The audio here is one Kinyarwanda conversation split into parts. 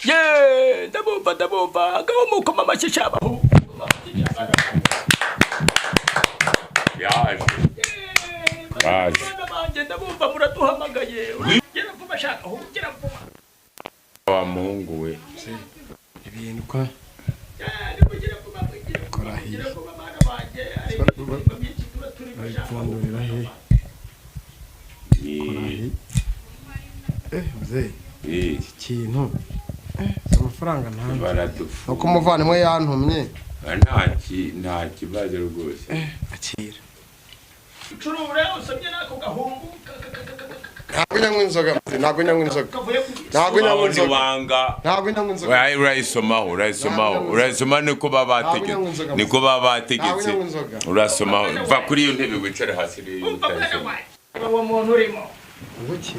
Ye, ndabumva, ndabumva. Ngabo mukoma amashyi shabaho. Yaje, yaje. Bana banjye, ndabumva muraduhamagaye. Gera vuba shaka, gera vuba. Wa muhungu we. Ibintu kwa Gera vuba, gera vuba. Kora hiya. Gera vuba bana banjye. Hari imirimbo myinshi tuba turimo shaka. Babipfundurira he? Kora he? Mzee, iki kintu si amafaranga ntanze Baradufu. Nuko umuvandimwe yantumye. Nta kibazo rwose. Akira. Curura usomye n'ako gahungu Ntabwo nyanywa inzoga mzee, ntabwo nyanywa inzoga. Kavuye ku Ntabwo nyanywa Wabona inzoga. ibanga. Ntabwo nyanywa inzoga. Urayisomaho, urayisomaho, urayisoma, niko baba bategetse, niko baba bategetse. Urasomaho, va kuri iyo ntebe wicare hasi rero. Umva mwana Utayisoma. wanjye, uwo muntu urimo, Ubuki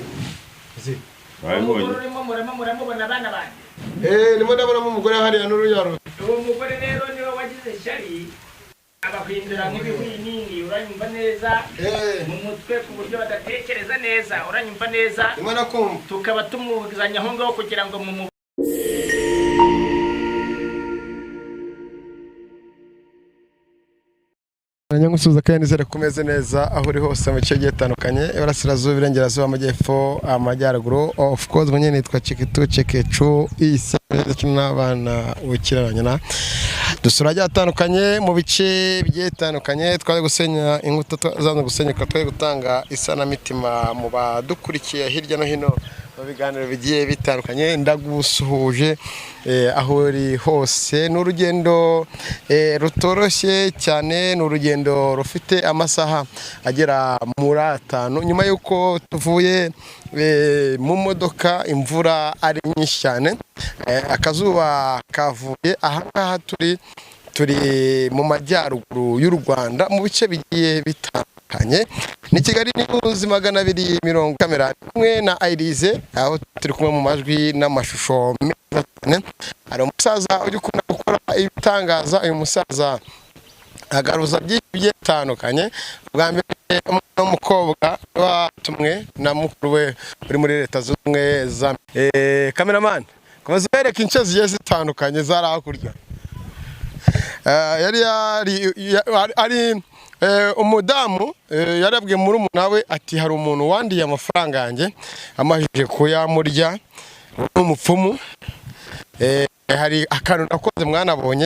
mzee? uwo Wabibonye? mugore urimo, muramubona bana banjye? Ndimo ndabonamo umugore hariya n'urubyaro. Uwo mugore rero niwe wagize ishyari, abahindura nk'ibihwinini, uranyumva neza? Mu mutwe ku buryo badatekereza neza, uranyumva neza? Ndimo nakumva. Tukaba tumuzanye aho ngaho kugira ngo mu Nyangusubiza kandi nizere ko umeze neza aho uri hose mu bice bigiye bitandukanye, iburasirazuba, iburengerazuba, amajyepfo, amajyaruguru. Of course munye nitwa Ceketu Cekecu isa n'abana bukiraranyana dusura agiye atandukanye mu bice bigiye bitandukanye. Twari gusenya inkuta zanze gusenyuka, twari gutanga isanamitima mu badukurikiye hirya no hino mu biganiro bigiye bitandukanye. Ndagusuhuje aho uri hose. Ni urugendo rutoroshye cyane, ni urugendo rufite amasaha agera muri 5 nyuma y'uko tuvuye mu modoka imvura ari nyinshi cyane. Akazuba kavuye. Aha ngaha turi mu majyaruguru y'u Rwanda mu bice bigiye bitandukanye. Ni Kigali News 220, kamera kumwe na Airize, aho turi kumwe mu majwi n'amashusho meza cyane. Hari umusaza uri ukunda gukora ibitangaza. Uyu musaza agaruza byinshi bigiye bitandukanye. Bwa mbere umwana w'umukobwa watumwe na mukuru we uri muri Leta Zunze Ubumwe za Cameraman, komeza ubereke ince zigiye zitandukanye zari hakurya. Yari ari umudamu yari yabwiye murumuna we ati: "Hari umuntu wandiye amafaranga yanjye amajije kuyamurya, ni umupfumu." Hari akantu nakoze mwanabonye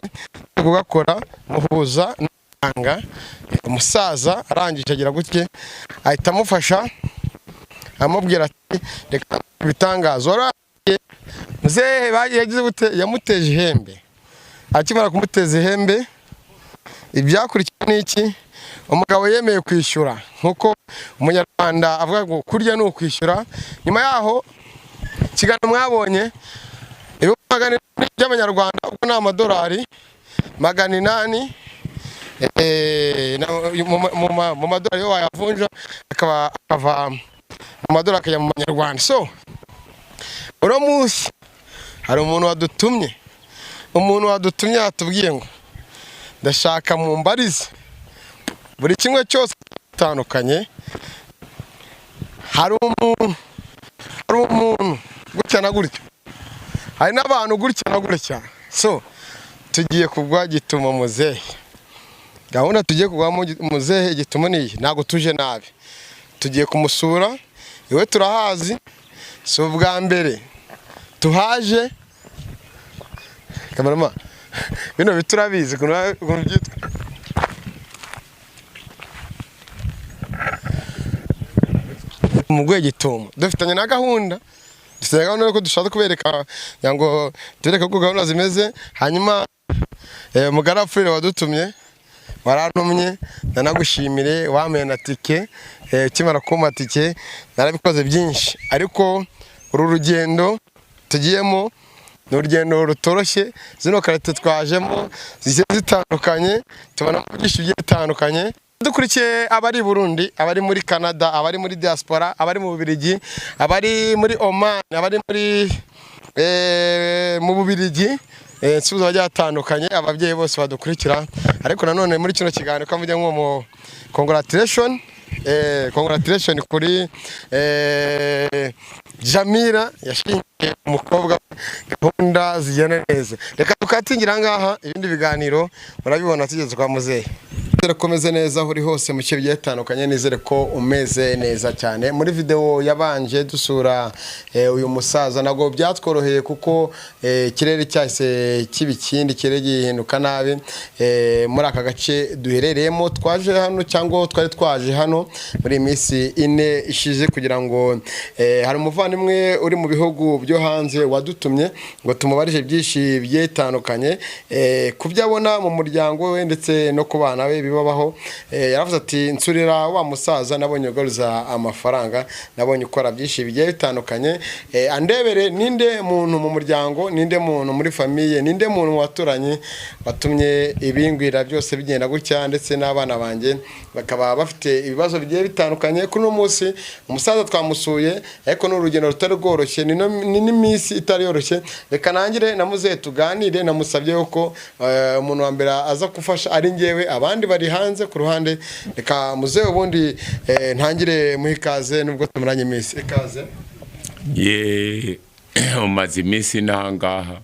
kugakora muhuza n'amafaranga. Umusaza arangije agira gutya ahita amufasha, amubwira ati: "Reka ibitangazo." Waragiye muzehe yagize gute? Yamuteje ihembe. Akimara kumuteza ihembe, ibyakurikiye ni iki? Umugabo yemeye kwishyura, nk'uko umunyarwanda avuga ngo kurya ni ukwishyura. Nyuma yaho ikiganiro mwabonye, 400,000 by'amanyarwanda, ubwo ni amadolari 800, mu madolari yo wayavunja akaba akava mu madolari akajya mu manyarwanda. So uno munsi hari umuntu wadutumye. Umuntu wadutumye yatubwiye ngo: "Ndashaka mumbarize buri kimwe cyose gitandukanye." Hari umuntu gutya na gutya, hari n'abantu gutya na gutya. So tugiye kugwa gituma muzehe. Gahunda tugiye kugwamo muzehe gituma ni iyi: ntabwo tuje nabi, tugiye kumusura iwe, turahazi, si ubwa mbere tuhaje. Cameraman, bino biti urabizi ukuntu byitwa? Umuguye gitumo dufitanye na gahunda, dufitanye gahunda yuko dushaka kubereka kugira ngo tubereke uko gahunda zimeze. Hanyuma mugarafurire wadutumye, warantumye, ndanagushimire, wampaye na tike. Ukimara kumpa tike narabikoze byinshi, ariko uru rugendo tugiyemo ni urugendo rutoroshye. Zino karite twajemo zigiye zitandukanye, tubonamo byinshi bigiye bitandukanye. Dukurikiye abari i Burundi, abari muri Canada, abari muri diaspora, abari mu Bubiligi, abari muri Oman, abari muri mu Bubiligi, nsubiza bagiye batandukanye, ababyeyi bose badukurikira. Ariko nanone muri kino kiganiro ko mujya nko mu congratulation, congratulation kuri Jamila yashingiye umukobwa. Gahunda zigenda neza. Reka tukatingira aha ngaha, ibindi biganiro murabibona tugeze kwa muzehe. Nizere ko umeze neza aho uri hose mu bice bigiye bitandukanye, nizere ko umeze neza cyane. Muri video yabanje dusura uyu musaza, ntabwo byatworoheye kuko ikirere cyahise kiba ikindi, ikirere gihinduka nabi muri aka gace duherereyemo. Twaje hano cyangwa twari twaje hano muri iyi minsi 4 ishize kugira ngo hari umuvandimwe uri mu bihugu byo hanze wadutumye ngo tumubarije byinshi bigiye bitandukanye ku byo abona mu muryango we ndetse no ku bana be bibabaho. Yaravuze ati: "Nsurira wa musaza, nabonye ugaruza amafaranga, nabonye ukora byinshi bigiye bitandukanye, andebere ninde muntu mu muryango, ninde muntu muri famille, ninde muntu mu baturanyi watumye ibingwira byose bigenda gutya, ndetse n'abana banjye bakaba bafite ibibazo bigiye bitandukanye." Kuri uno munsi umusaza twamusuye, ariko ni urugendo rutari rworoshye, ni n'iminsi itari yoroshye. Reka nangire na muzehe tuganire. Namusabye ko umuntu wa mbere aza gufasha ari njyewe, abandi bari hanze ku ruhande. Reka muzehe ubundi ntangire muhe ikaze nubwo tumaranye iminsi. Ikaze. Ye, umaze iminsi n'ahangaha.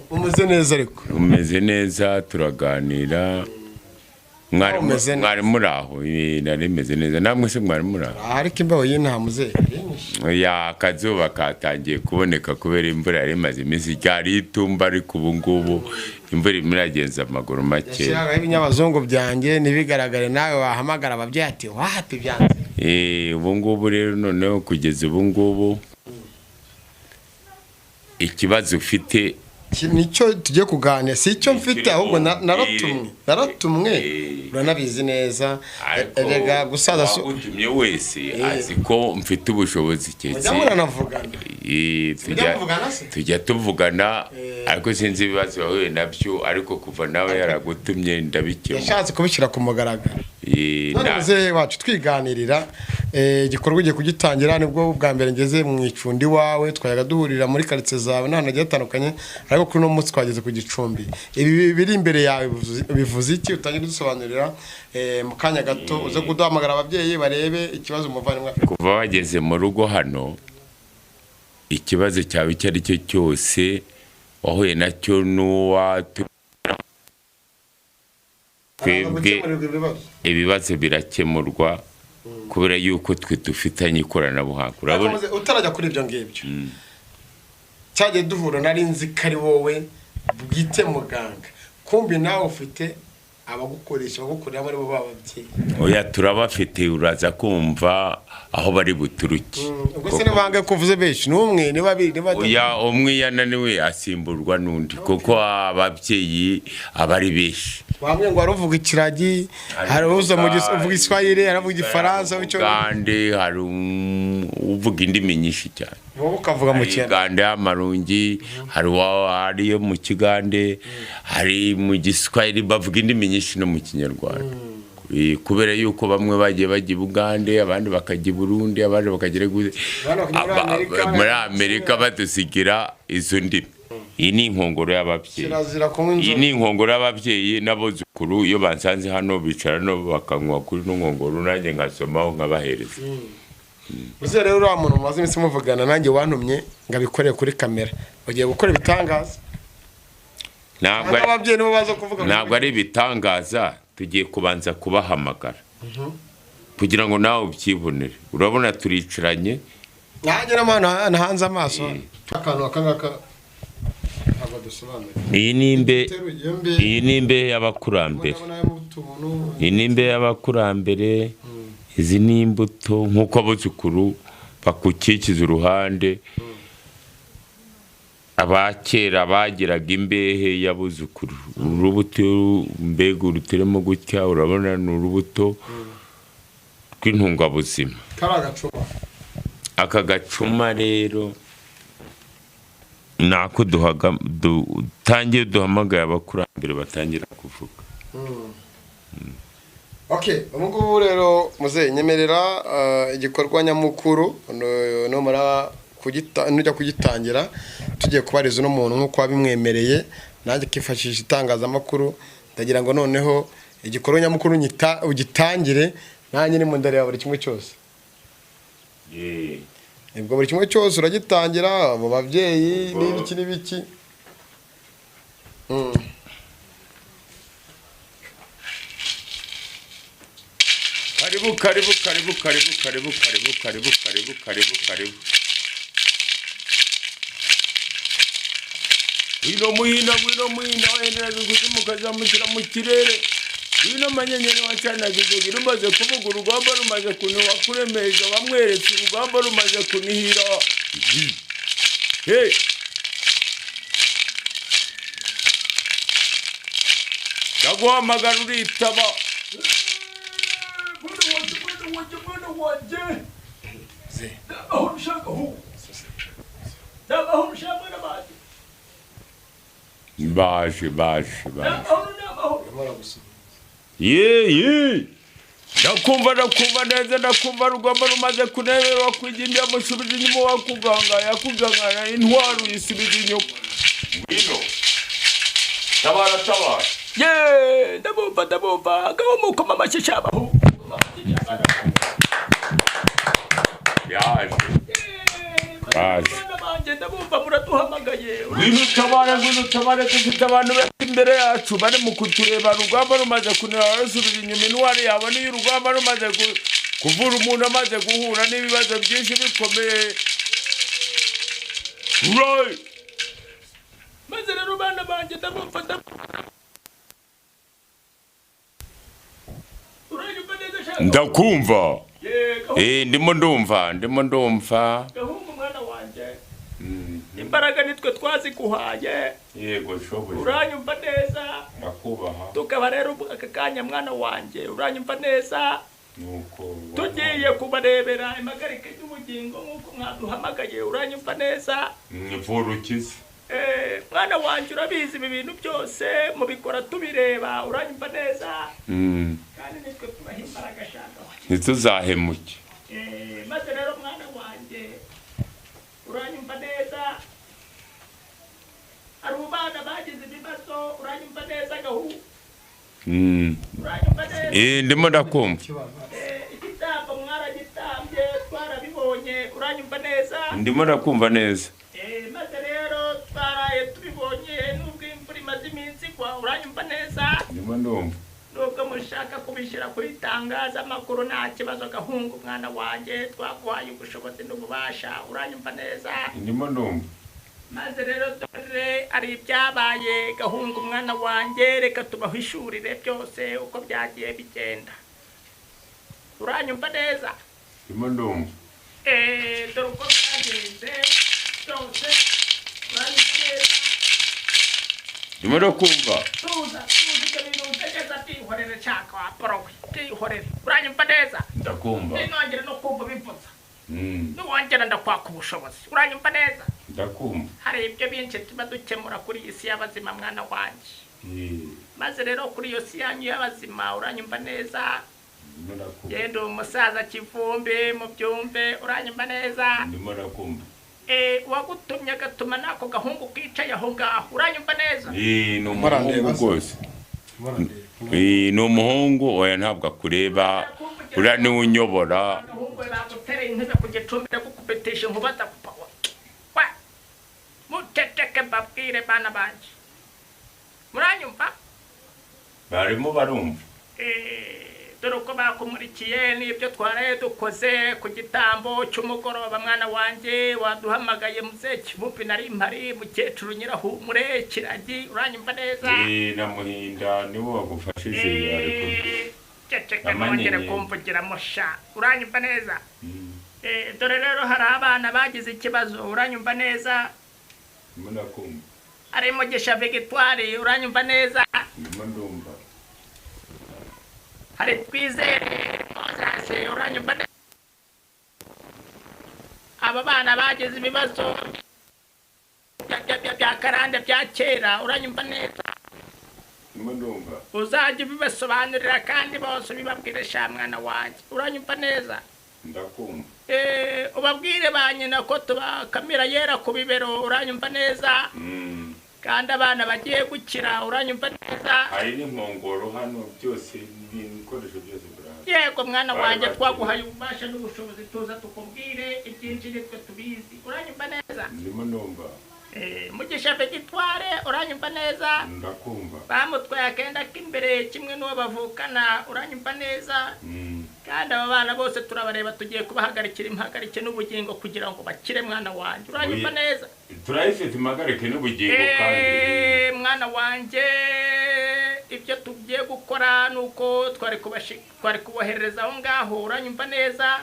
Umeze neza ariko? Umeze neza, turaganira. Mwari Umeze neza. Mwari muri aho? Nari meze neza, namwe se mwari muri aho? Aha ariko imbeho y'inaha, muzehe. Ya, akazuba katangiye kuboneka kubera imvura yari imaze iminsi. Ryari itumba, ariko ubu ngubu imvura irimo iragenza amaguru make. Yashyiragaho ibinyabazungu byanjye ntibigaragare, nawe wahamagara ababyeyi ati: "Wapi, byanze." Ubu ngubu rero noneho kugeza ubu ngubu ikibazo ufite? Nicyo tugiye kuganira, si icyo mfite, ahubwo naratumwe, naratumwe. Uranabizi neza. Ariko Erega gusaza uwagutumye wese azi ko mfite ubushobozi mujya keretse muranavugana? Mujya muvugana se? Tujya tuvugana, ariko sinzi ibibazo wahuye nabyo, ariko kuva nawe yaragutumye ndabikemura. Yashatse kubishyira ku mugaragaro. None muzehe wacu, twiganirira, igikorwa ugiye kugitangira. Nibwo bwa mbere ngeze mu icumbi iwawe. Twajyaga duhurira muri karitsiye zawe n'ahantu hagiye hatandukanye, ariko kuri uno munsi twageze ku gicumbi. Ibi biri imbere yawe bivuze iki? Utangire udusobanurira mu kanya gato, uze kuduhamagara ababyeyi barebe ikibazo umuvandimwe afite. Kuva wageze mu rugo hano, ikibazo cyawe icyo ari cyo cyose wahuye nacyo n'uwa twebwe, Gukemurirwa ibibazo. Ibibazo birakemurwa kubera yuko twe dufitanye ikoranabuhanga, urabona. Ariko utarajya kuri ibyo ngibyo, cyagiye duhura nari nzi ko ari wowe bwite muganga, kumbi nawe ufite abagukoresha, abagukorera ari bo bababyeyi. Oya, turabafite, uraza kumva aho bari buturuke. Ubwo se nibange ko uvuze benshi? Ni umwe, ni babiri, ni batatu? Oya, umwe iyo ananiwe asimburwa n'undi, kuko ababyeyi aba ari benshi. Bamwe ngo hari uvuga ikiragi, hari uza mu uvuga Igiswahili, hari uvuga Igifaransa, Icyongereza. Ugande hari uvuga indimi nyinshi cyane. Wowe ukavuga mu Hari Kinyarwanda. Uganda y'amarungi, hari hari iyo mu Kigande, hari mu Giswahili, bavuga indimi nyinshi no mu Kinyarwanda. Kubera yuko bamwe bagiye bajya i Bugande, abandi bakajya i Burundi, abandi bakagera Abandi bakajya muri Amerika, muri Amerika, badusigira izo ndimi. Iyi ni inkongoro y'ababyeyi. Kirazira kunywa Iyi inzoga. ni inkongoro y'ababyeyi n'abuzukuru. Iyo bansanze hano bicara no bakanywa kuri ino nkongoro, nanjye nkasomaho nkabahereza. Uze rero, uriya muntu mumaze iminsi muvugana, nanjye wantumye ngo abikorere kuri kamera, ugiye gukora ibitangaza. Ntabwo Ababyeyi nibo baza kuvuga. Ntabwo ari ibitangaza, tugiye kubanza kubahamagara kugira ngo nawe ubyibonere. Urabona turicaranye. Nanjye n'amana nahanze amaso akantu aka ngaka ntabwo dusobanuye. Iyi ni imbe. Uteruye iyo mbe. Iyi ni imbehe y'abakurambere. Ndabona yo utuntu. Iyi ni imbehe y'abakurambere, izi ni imbuto nk'uko abuzukuru bakukikiza uruhande. Abakera bagiraga imbehe y'abuzukuru. Urubuto mbega uruteremo gutya, urabona ni urubuto rw'intungabuzima. Kari agacuma. Aka gacuma rero ni ako dutangiye, duhamagaye abakurambere batangira kuvuga. Okay, ubu ngubu rero muzehe, nyemerera igikorwa nyamukuru numara nujya kugitangira, tugiye kubariza uno muntu nk'uko wabimwemereye, nanjye akifashisha itangazamakuru. Ndagira ngo noneho igikorwa nyamukuru ugitangire, nanjye ndimo ndareba buri kimwe cyose. Ubwo buri kimwe cyose uragitangira mu babyeyi n'ibiki n'ibiki. Karibu, karibu, karibu, karibu, karibu, karibu, karibu, karibu, karibu, karibu. Ngwino muhina, ngwino muhina, wahenderaga ikuzimu ukazamukira mu kirere. Ngwino manyenyeri wacanaga inzoga, rumaze kuvuga urugamba rumaze kuniha, wakuremesha wamweretse urugamba rumaze kunihira. Hey! Ndaguhamagara uritaba. Mwana wanjye, mwana wanjye, mwana wanjye. N'amahoro ushaka ho. N'amahoro ushaka, mwana wanjye. Baje, baje, baje. N'amahoro, n'amahoro. Ye ye, ndakumva, ndakumva neza, ndakumva. Rugamba rumaze kuneberwa kwigimbya, musubiza inyuma, wakuganga yakugangana intwaro uyisubiza inyuma. Ngwino, tabara, tabara. Ye, ndabumva, ndabumva. Ngabo mukoma amashyi shabaho. Yaje. Baje. Mwana banjye, ndabumva muraduhamagaye. Ngwino utabare, ngwino utabare, dufite abantu benshi imbere yacu bari mu kutureba. Rugamba rumaze kunera rusubiza inyuma intwari yawe niyo. Urugamba rumaze kuvura umuntu amaze guhura n'ibibazo byinshi bikomeye. Right. Maze rero bana banjye, ndabumva, ndabumva. Uranyumva neza shaka? Ndakumva. Ye, gahungu. Ndimo ndumva, ndimo ndumva. Gahungu mwana wanjye, imbaraga nitwe twaziguhaye. Yego shobuja. Uranyumva neza? Ndakubaha. Tukaba rero ubu aka kanya, mwana wanjye, uranyumva neza, Nuko tugiye kubarebera impagarike y'ubugingo nk'uko mwaduhamagaye, uranyumva neza? Mvura ukize. Mwana wanjye, urabizi ibi bintu byose mubikora tubireba, uranyumva neza? Kandi nitwe tubaha imbaraga shaka. Ntituzahemuke. Maze rero mwana wanjye, uranyumva neza, hari abana bagize ibibazo, uranyumva neza gahu? Uranyumva neza? Ndimo ndakumva. Igitambo mwaragitambye, twarabibonye, uranyumva neza? Ndimo ndakumva neza. Maze rero twaraye tubibonye nubwo imvura imaze iminsi igwa, uranyumva neza? Ndimo ndumva. Nubwo mushaka kubishyira kuri itangazamakuru nta kibazo gahungu mwana wanjye, twaguhaye ubushobozi n'ububasha, uranyumva neza? Ndimo ndumva. Maze rero dore ari ibyabaye gahungu mwana wanjye, reka tubahishurire byose uko byagiye bigenda, uranyumva neza? Ndimo ndumva. Dore uko byagenze byose, uranyumva neza? Ndimo ndakumva. Tuza, tuza, ibyo bintu utegeza byihorere nshaka waporowe, byihorere, uranyumva neza? Ndakumva. Ninongera no kumva bivutsa, niwongera ndakwaka ubushobozi, uranyumva neza? Ndakumva. Hari ibyo byinshi tuba dukemura kuri iyi si y'abazima mwana wanjye. Maze rero kuri iyo si yanyu y'abazima, uranyumva neza? Ndimo ndakumva. Genda umusaza Kivumbi mu byumve, uranyumva neza? Ndimo ndakumva. Uwagutumye agatuma n'ako gahungu kicaye aho ngaho, uranyumva neza? Ni umuhungu Murandeba se? rwose. Ni umuhungu. Oya, ntabwo akureba, uriya niwe unyobora. Agahungu bagutereye intebe ku gicumbi, ndagukubitisha inkuba ndakupa we. Muceceke mbabwire bana banjye, muranyumva? Barimo barumva. Dore uko bakumurikiye n'ibyo twaraye dukoze ku gitambo cy'umugoroba mwana wanjye, waduhamagaye muzehe Kivumbi nari mpari, mukecuru Nyirahumure, Kiragi, uranyumva neza? Na Muhinda niwe wagufashije ariko. Ceceka. Amanyenye. Nongere kumvugiramo sha, uranyumva neza? Dore rero hari abana bagize ikibazo, uranyumva neza? Ndimo ndakumva. Ari Mugisha Victoire, uranyumva neza? Ndimo ndumva. Hari Twizere Moses, uranyumva neza? Aba bana bagize ibibazo bya karande bya kera, uranyumva neza? Ndimo ndumva. Uzajya ubibasobanurira kandi bose ubibabwire sha mwana wanjye, uranyumva neza? Ndakumva. Ubabwire ba nyina ko tubakamira yera ku bibero, uranyumva neza? Kandi abana bagiye gukira, uranyumva neza? Hari n'inkongoro hano, byose ibikoresho byose birahari. Yego mwana Bari wanjye, bakiri. twaguhaye ububasha n'ubushobozi, tuza tukubwire ibyinshi, nitwe tubizi. Uranyumva neza? Ndimo ndumva. Mugisha Victoire, uranyumva neza? Ndakumva. Bamutwaye akenda k'imbere kimwe n'uwo bavukana. Uranyumva neza? Kandi aba bana bose turabareba, tugiye kubahagarikira impagarike n'ubugingo kugira ngo bakire, mwana wanjye. Uranyumva Oya. neza? Turayifite impagarike n'ubugingo kandi. Mwana wanjye, ibyo tugiye gukora ni uko twari kuboherereza aho ngaho. Uranyumva neza?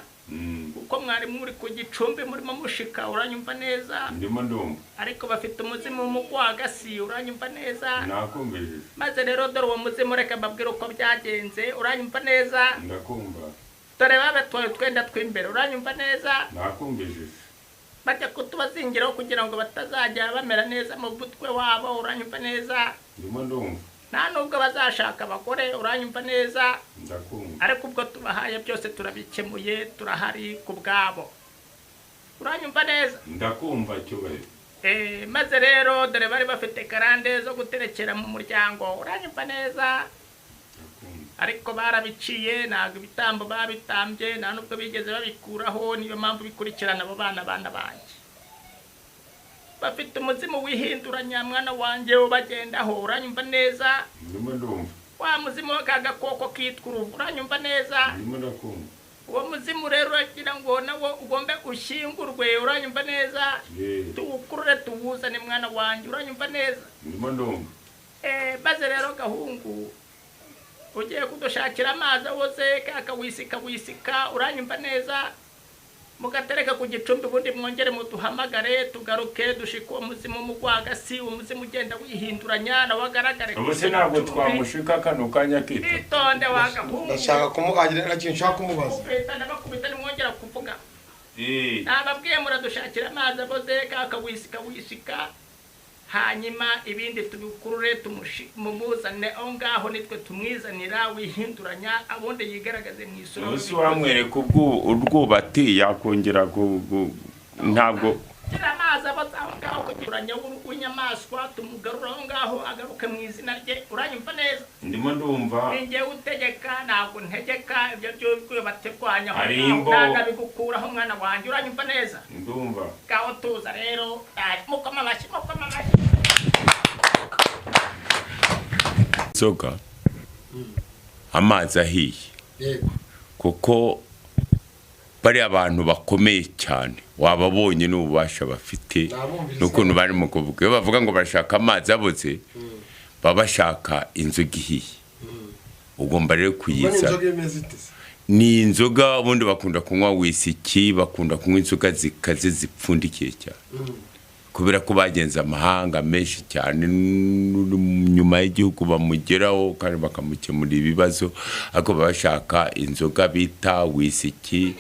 Kuko mwari muri ku gicumbi murimo mushika. Uranyumva neza? Ndimo ndumva. Ariko bafite umuzimu w'umugwagasi. Uranyumva neza? Nakumvise. Maze rero dore uwo muzimu, reka mbabwire uko byagenze. Uranyumva neza? Ndakumva. Dore babatwaye utwenda tw'imbere. Uranyumva neza? Nakumvise. Bajya kutubazingiraho kugira ngo batazajya bamera neza mu mutwe wabo. Uranyumva neza? Ndimo ndumva. Nta nubwo bazashaka abagore. Uranyumva neza? Ndakumva. Ariko ubwo tubahaye byose turabikemuye, turahari ku bwabo. Uranyumva neza? Ndakumva, Cyubahiro. Maze rero dore bari bafite karande zo guterekera mu muryango. Uranyumva neza? Ndakumva. Ariko barabiciye, ntabwo ibitambo babitambye, nta nubwo bigeze babikuraho. Niyo mpamvu bikurikirana abo bana. Bana banjye bafite umuzimu wihinduranya, mwana wanjye, ubagendaho. Uranyumva neza? Ndimo ndumva. Wa muzimu wa gakoko kitwa uruvu. Uranyumva neza? Ndimo ndakumva. Uwo muzimu rero uragira ngo nawo ugombe ushyingurwe. Uranyumva neza? Tuwukurure tuwuzane, mwana wanjye. Uranyumva neza? Ndimo ndumva. Maze rero gahungu, ugiye kudushakira amazi aboze kakawisika wisika. Uranyumva neza? Mugatereka ku gicumbi, ubundi mwongere muduhamagare tugaruke dushike uwo muzimu mugwagasi, umuzimu ugenda wihinduranya, nawe agaragare ku Ubu se ntabwo gicumbi. twamushika kano kanya kita? Itonde wa gahungu. Ndashaka kumuhagira ikintu nshaka kumubaza. Kubita ndabakubita nimwongera kuvuga. Nababwiye, muradushakira amazi aboze kakawisika wisika, hanyuma ibindi tubikurure mumuzane aho ngaho, nitwe tumwizanira wihinduranya, abundi yigaragaze mu isura. Ubu se wamwereka urwubati yakongera ntabwo Gira amazi aboze aho ngaho kugira w'inyamaswa tumugarure aho ngaho, agaruke mu izina rye. Uranyumva neza? Ndimo ndumva. Ni njyewe utegeka, ntabwo ntegeka ibyo by'ubwo baterwanya aho Hari ngaho. Ntanabigukuraho, mwana wanjye. Uranyumva neza? Ndumva. Ngaho tuza rero. Mukoma amashyi, mukoma amashyi. Inzoga, amazi ahiye. Kuko bariya abantu bakomeye cyane, wababonye n'ububasha bafite Nabumvise. n'ukuntu barimo kuvuga. Iyo bavuga ngo barashaka amazi aboze, baba bashaka inzoga ihiye. Ugomba rero Ubwo ni kuyizana. inzoga imeze ite se? Ni inzoga ubundi bakunda kunywa wisiki, bakunda kunywa inzoga zikaze zipfundikiye cyane, kubera ko bagenze amahanga menshi cyane nyuma y'igihugu bamugeraho kandi bakamukemurira ibibazo. Ariko baba bashaka inzoga bita wisiki,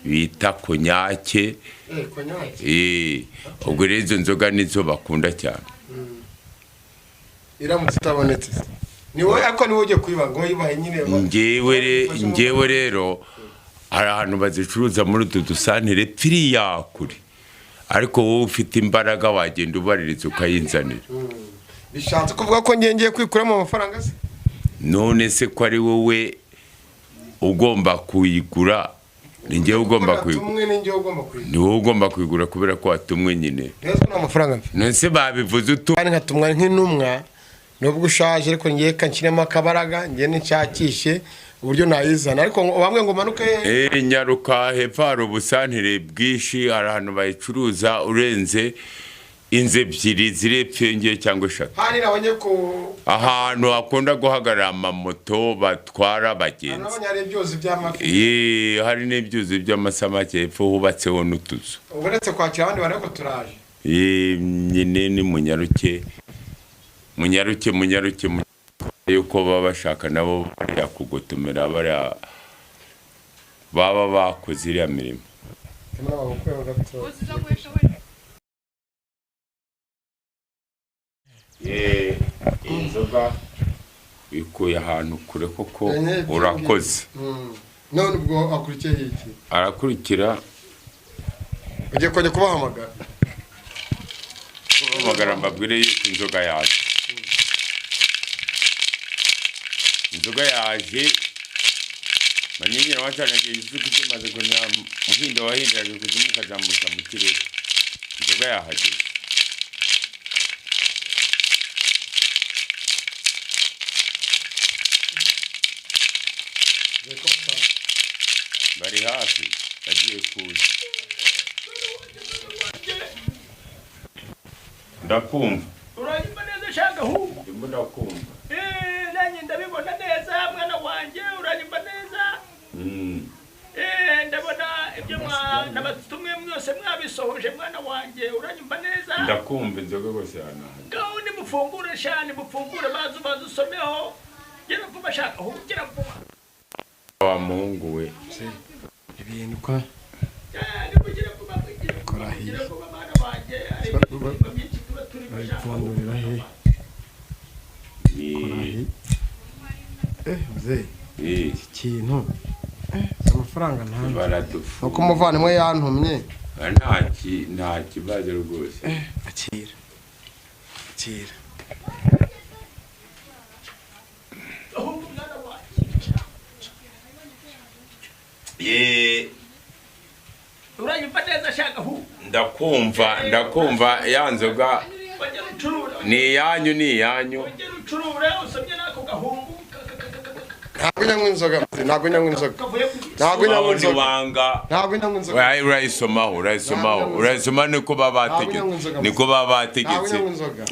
bita konyake. Konyake. Ubwo rero izo nzoga nizo bakunda cyane. Iramutse itabonetse se? Ni wowe, ariko ni wowe ugiye kuyiba ngo yibahe nyine. Njyewe rero hari ahantu bazicuruza muri utu dusantere pfiriya kure, ariko wowe ufite imbaraga wagenda ubaririza ukayinzanira. Bishatse kuvuga ko ngiye kwikuramo amafaranga se? None se ko ari wowe ugomba kuyigura, ni njyewe ugomba kuyigura? Tumwe ni njyewe ugomba kuyigura? Ni wowe ugomba kuyigura kubera ko watumwe nyine. Neza, nta mafaranga mfite. None se babivuze utu? Kandi nkatumwa nk'intumwa, nubwo ushaje, ariko ngiye kanshyiremo akabaraga, ngende nshakishe uburyo nayizana. Ariko bamwe ngo manuke? Nyaruka hepfo, hari ubusantere bwinshi, hari ahantu bayicuruza, urenze inzu ebyiri ziri epfo iyo ngiyo cyangwa eshatu. Hari nabonye ku Ahantu hakunda guhagarara amamoto batwara abagenzi. Nabonye hari ibyuzi by'amafi. Hari n'ibyuzi by'amasamake hepfo, hubatseho n'utuzu. Uretse kwakira abandi bantu, ariko turaje. Nyine ni munyaruke, munyaruke, munyaruke, yuko baba bashaka nabo bariya kugotomera, bariya baba bakoze iriya mirimo. Uziza guhesha we. Inzoga ikuye ahantu kure koko, urakoze. None ubwo akurikiye iki? Arakurikira. Ugiye kongera kubahamagara? Kubahamagara mbabwire yuko inzoga yaje, inzoga yaje. Manyinya wacanaga igisuku kimaze kunya muhindo wahindiraga ikuzimu ukazamuka mu kirere. Inzoga yahageze. Bari hafi bagiye kuza. Ndakumva. Uranyumva neza shaka ahubwo? Ndimo ndakumva. Nanjye ndabibona neza mwana wanjye, uranyumva neza? Ndabona ibyo nabatumwe mwose mwabisohoje mwana wanjye, uranyumva neza? Ndakumva inzoga rwose yanahageze. Ngaho nimufungure sha, nimufungure baze baze usomeho. Gira vuba shaka ahubwo, gira vuba. Wa muhungu we. Ibintu kwa Nimugire vuba, mugire vuba, Kora mugire hiya. vuba mwana wanjye. Hari ibintu byinshi tuba turimo shaka ahubwo. Babipfundurira he? Kora he? Mzee, iki kintu amafaranga ntanze. Baradufu. Nuko umuvandimwe yantumye. Nta kibazo rwose. Akira. Akira. Ahubwo mwana wanjye. Ye, Uranyumva neza shaka ahubwo? ndakumva ya nzoga Ongera ucurure. ni iyanyu, ni iyanyu. Ongera ucurure usomye n'ako gahungu Ntabwo nyanywa inzoga, mzee, ntabwo nyanywa inzoga. kavuye ku Ntabwo nyanywa Wawundi inzoga. wanga. Ntabwo nyanywa inzoga. Urayisomaho, urayisomaho, urayisoma niko baba bategetse, niko baba bategetse.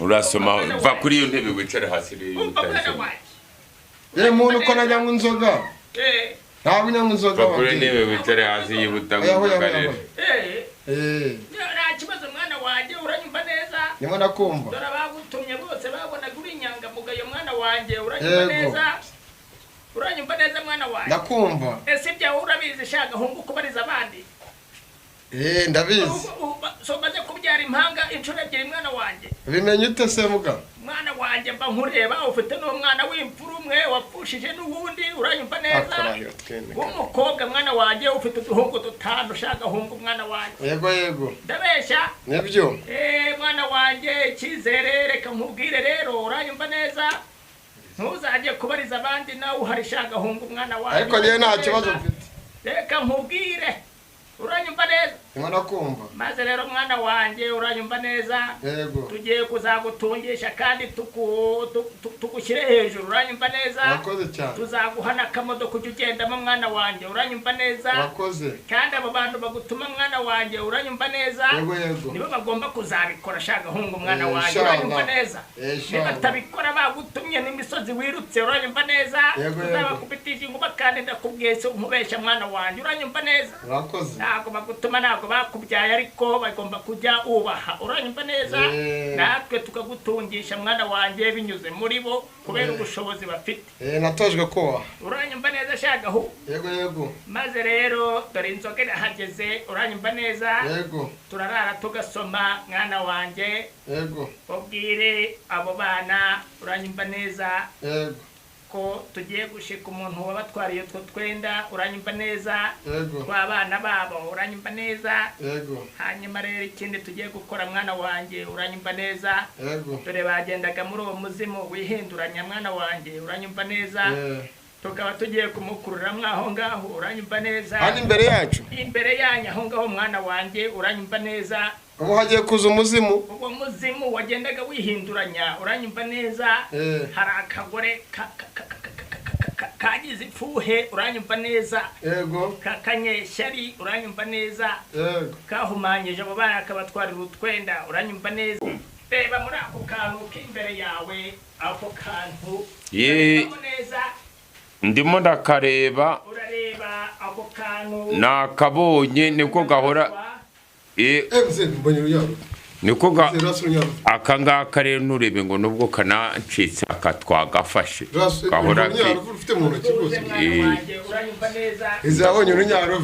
Urasomaho, va kuri iyo ntebe wicare hasi rero Umva mwana utayisoma. wanjye. Ye muntu ko nanyanywa inzoga. Ntabwo nyanywa inzoga. Va kuri iyo ntebe wicare hasi yibuta Oya, oya, inzoga oya, rero. oya. Nta kibazo mwana wanjye, uranyumva neza? Ndimo ndakumva. Dore abagutumye bose babonaga uri inyangamugayo mwana wanjye, uranyumva Yego. neza? Uranyumva neza mwana wanjye? Ndakumva. Ese ibyawe urabizi shaka ahungu kubariza abandi? Ndabizi. So maze kubyara impanga inshuro ebyiri mwana wanjye. Bimenye ute se muga? Mwana wanjye mba nkureba, ufite n'umwana w'imfura umwe wapfushije n'uwundi, uranyumva neza? Akorahiro twemeka. W'umukobwa mwana wanjye, ufite uduhungu dutanu shaka ahungu mwana wanjye. Yego yego. Ndabeshya? Nibyo. Mwana wanjye icyizere reka nkubwire rero, uranyumva neza? Ntuzajye kubariza abandi nawe uhari shaka ahungu mwana wanjye. Ariko njyewe nta kibazo mfite. Reka nkubwire, uranyumva neza? Ndimo ndakumva. Maze rero mwana wanjye uranyumva neza? Yego. Tugiye kuzagutungisha kandi tugushyire hejuru, uranyumva neza? Urakoze cyane. Tuzaguha n'akamodoka ujye ugendamo mwana wanjye, uranyumva neza? Urakoze. Kandi abo bantu bagutuma mwana wanjye, uranyumva neza? Yego yego. Nibo bagomba kuzabikora shaka ahungu mwana wanjye, Inshallah. uranyumva neza? Inshallah. Nibatabikora bagutumye n'imisozi wirutse, uranyumva neza? Yego, yego. Tuzabakubitisha inkuba kandi ndakubwiye si nkubeshya mwana wanjye, uranyumva neza? Urakoze. Ntabwo bagutuma, ntabwo bakubyaye, ariko bagomba kujya ubaha, uranyumva neza? Natwe tukagutungisha mwana wanjye binyuze muri bo kubera ubushobozi bafite. Natojwe kubaha. Uranyumva neza shaka aho? Yego yego. Maze rero dore inzoga irahageze, uranyumva neza? Yego. Turarara tugasoma mwana wanjye. Yego. Ubwire abo bana, uranyumva neza? Yego. Ko tugiye gushika umuntu wabatwariye utwo twenda, uranyumva neza? Yego. Tw'abana babo, uranyumva neza? Yego. Hanyuma rero ikindi tugiye gukora mwana wanjye, uranyumva neza? Yego. Dore bagendaga muri uwo muzimu wihinduranya mwana wanjye, uranyumva neza? Tukaba tugiye kumukurura mwaho ngaho, uranyumva neza? Hano imbere yacu. Imbere yanyu aho ngaho mwana wanjye, uranyumva neza? Ubu hagiye kuza umuzimu. Uwo muzimu wagendaga wihinduranya, uranyumva neza? Hari akagore kagize ipfuhe, uranyumva neza? Yego. Kakanyeshyari, uranyumva neza? Yego. Kahumanyije abo bana kabatwarira utwenda, uranyumva neza? Reba muri ako kantu k'imbere yawe, ako kantu. Uranyumva neza? Ndimo ndakareba. Urareba ako kantu. Nakabonye niko gahora. Mzee, mbonye urunyaro. Niko ga Mzee, urunyaro. aka ngaka rero nturebe ngo nubwo kanancitse aka twagafashe. Gahora urunyaro ufite mu ntoki rwose. Uranyumva neza? Izi yabonye urunyaro.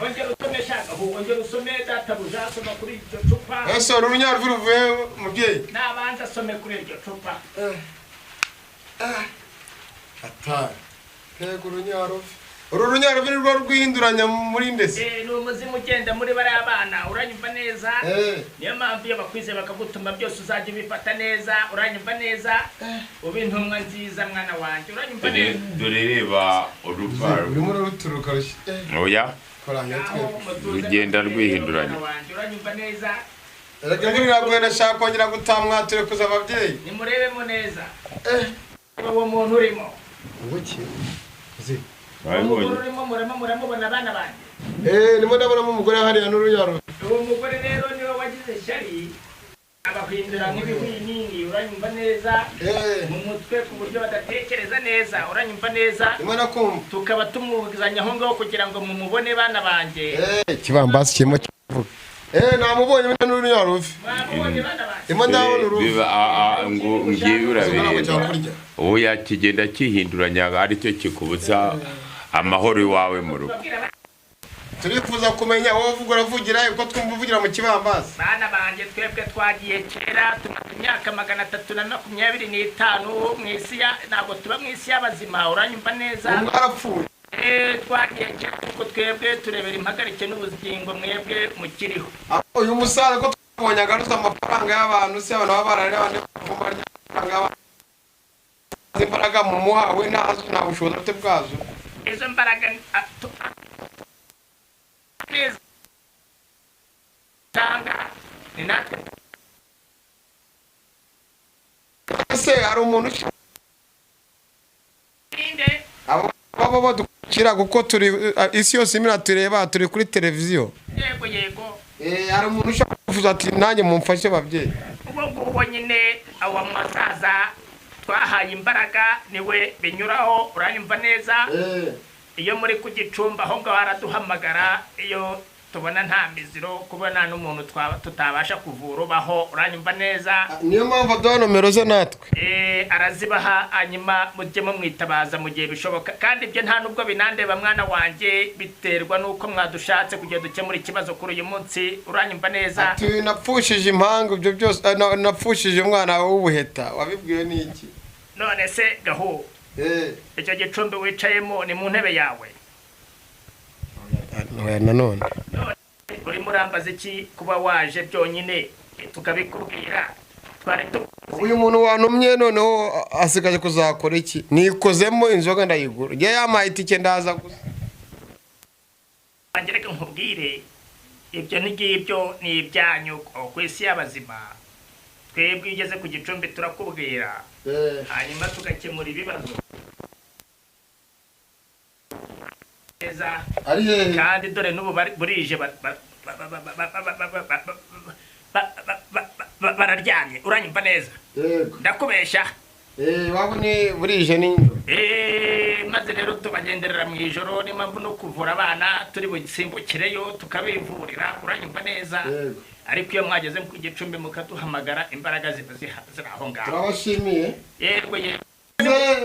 Ongera usome shaka, ongera usome databuja, soma kuri iryo cupa. Ese urunyaro ruvuye mubyeyi? Nabanza asome kuri iryo cupa. Atari. Yego urunyaro. Uru runyaruvi ni rwo rwihinduranya muri ndetse. Ni umuzimu ugenda muri bariya bana, uranyumva neza? Eh. Niyo mpamvu iyo bakwize bakagutuma byose uzajya ubifata neza, uranyumva neza? Uba intumwa nziza, mwana wanjye, uranyumva Dore neza? dore, reba uruva. Urimo uraruturuka rushya. Oya. Koranya Ngaho twe. mutuze, Rugenda mutuze, rwihinduranya. mwana wanjye, uranyumva neza? Erega imvura iraguye, ndashaka kongera gutaha, mwaturekuza ababyeyi. Nimurebemo neza uwo muntu urimo. Ubuki. Uzi. Uwo mugore urimo, muramo muramubona, abana banjye? Eh, ndimo ndabonamo umugore hariya n'urunyaro. Uwo mugore rero niwe wagize ishyari, abahindura nk'ibihwinini, uranyumva neza? Eh. Mu mutwe ku buryo badatekereza neza, uranyumva neza? Ndimo nakumva. Tukaba tumuzanye aho ngaho kugira ngo mumubone, bana banjye. Eh, ikibambasi kirimo kivuga. Eh, namubonye n'urunyaro. Mwamubonye, bana banjye? Ndimo ndabona uruvi. Biba ngo ngiye urabireba. Kurya. Oya, kigenda kihinduranya, aricyo kikubuza amahoro iwawe mu rugo. Babwira Turifuza kumenya wowe uvuga, uravugira uko twumva uvugira mu kibambasi. Bana banjye, twebwe twagiye kera, tumaze imyaka 325 mu isi ya, ntabwo tuba mu isi y'abazima, uranyumva neza? Mwarapfuye. Twagiye kera, kuko twebwe turebera impagarike n'ubugingo, mwebwe mukiriho. Aho uyu musaza ko twabonye agarutse amafaranga y'abantu, si abantu baba bararira, abandi bavuma amafaranga y'abantu. Imbaraga mu muha we ntazo, nta bushobozi afite bwazo. Izo mbaraga neza tanga ni natwe. Ese hari umuntu Ninde? Abo baba badukurikira, kuko turi isi yose imwe iratureba, turi kuri televiziyo. Yego yego. Eh, hari umuntu ushaka kuvuza ati: "Nanjye mumfashe, babyeyi." Ubwo ngubwo nyine abo musaza twahaye imbaraga niwe binyuraho, uranyumva neza? Iyo muri ku gicumbi aho ngaho araduhamagara, iyo tubona nta miziro, kubona n'umuntu twaba tutabasha kuvura ubaho, uranyumva neza? Niyo mpamvu aduha nomero ze natwe. Arazibaha, hanyuma mujye mumwitabaza mu gihe bishoboka. Kandi ibyo nta nubwo binandeba, mwana wanjye, biterwa n'uko mwadushatse kugira dukemure ikibazo kuri uyu munsi, uranyumva neza? Ati: "Napfushije impanga, ibyo byose, napfushije umwana w'ubuheta." Wabibwiwe n'iki? None se gahu, icyo gicumbi wicayemo ni mu ntebe yawe? Oya, nanone. None urimo urambaza iki kuba waje byonyine tukabikubwira twari Uyu muntu wantumye noneho asigaje kuzakora iki? Nikozemo inzoga ndayigura, njye yampaye itike ndaza gusa. Wanjye, reka nkubwire, ibyo ngibyo ni ibyanyu ku isi y'abazima. Twebwe iyo ugeze ku gicumbi turakubwira, hanyuma tugakemura ibibazo neza. Ari hehe? Kandi dore n'ubu burije, bararyamye, uranyumva neza? Yego. Ndakubeshya? Waba ni burije nijoro. Maze rero tubagenderera mu ijoro, niyo mpamvu no kuvura abana turi busimbukireyo tukabivurira, uranyumva neza? Yego. Ariko iyo mwageze ku gicumbi mukaduhamagara, imbaraga ziba ziri aho ngaho. Turabashimiye. Yego yego.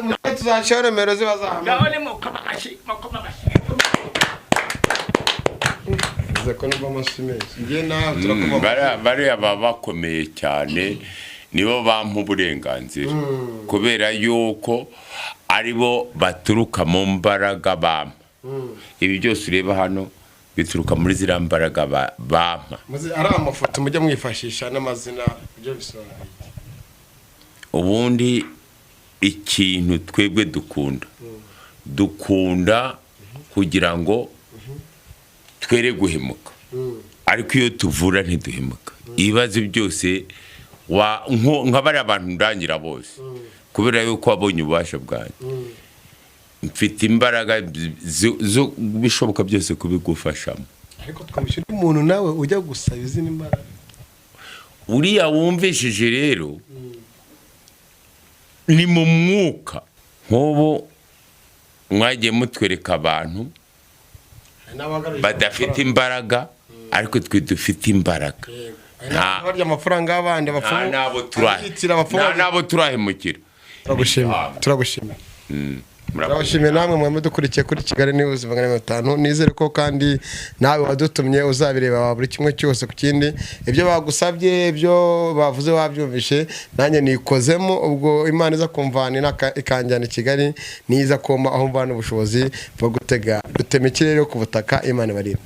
Muze tuzashyiraho nomero ze bazahamagara. Ngaho ni mukoma amashyi, mukoma amashyi. Bivuze ko nubwo amashyi menshi njye nawe turakoma. Bariya baba bakomeye cyane, nibo bampa uburenganzira kubera yuko aribo baturuka mu mbaraga bampa. Ibi byose ureba hano bituruka muri ziriya mbaraga bampa. Muze ari amafoto mujya mwifashisha n'amazina, ibyo bisobanuye iki? Ubundi ikintu twebwe dukunda kugira ngo twere guhemuka, ariko iyo tuvura ntiduhemuka. Ibibazo byose nka bariya bantu ndangira bose, kubera yuko wabonye ububasha bwanjye, mfite imbaraga zo bishoboka byose kubigufashamo. Ariko twumvisha undi muntu nawe ujya gusaba izindi mbaraga. Uriya wumvishije rero ni mu mwuka. Nk'ubu mwagiye mutwereka abantu Hari n'abagaruye badafite imbaraga, ariko twe dufite imbaraga. Yego. Hari n'abarya amafaranga y'abandi, Nta abapfumu n'abo abitira abapfumu. nta n'abo turahemukira. Turagushimiye, turagushimiye. Turabashimiye namwe mwe mudukurikiye kuri Kigali News 150. Nizere ko kandi nawe wadutumye uzabireba buri kimwe cyose ku kindi, ibyo bagusabye, ibyo bavuze wabyumvishe, nanjye nikozemo. Ubwo Imana iza kumvana ikanjyana i Kigali, niza kumpa aho mvana ubushobozi bwo gutega rutema ikirere ku butaka. Imana ibarinde.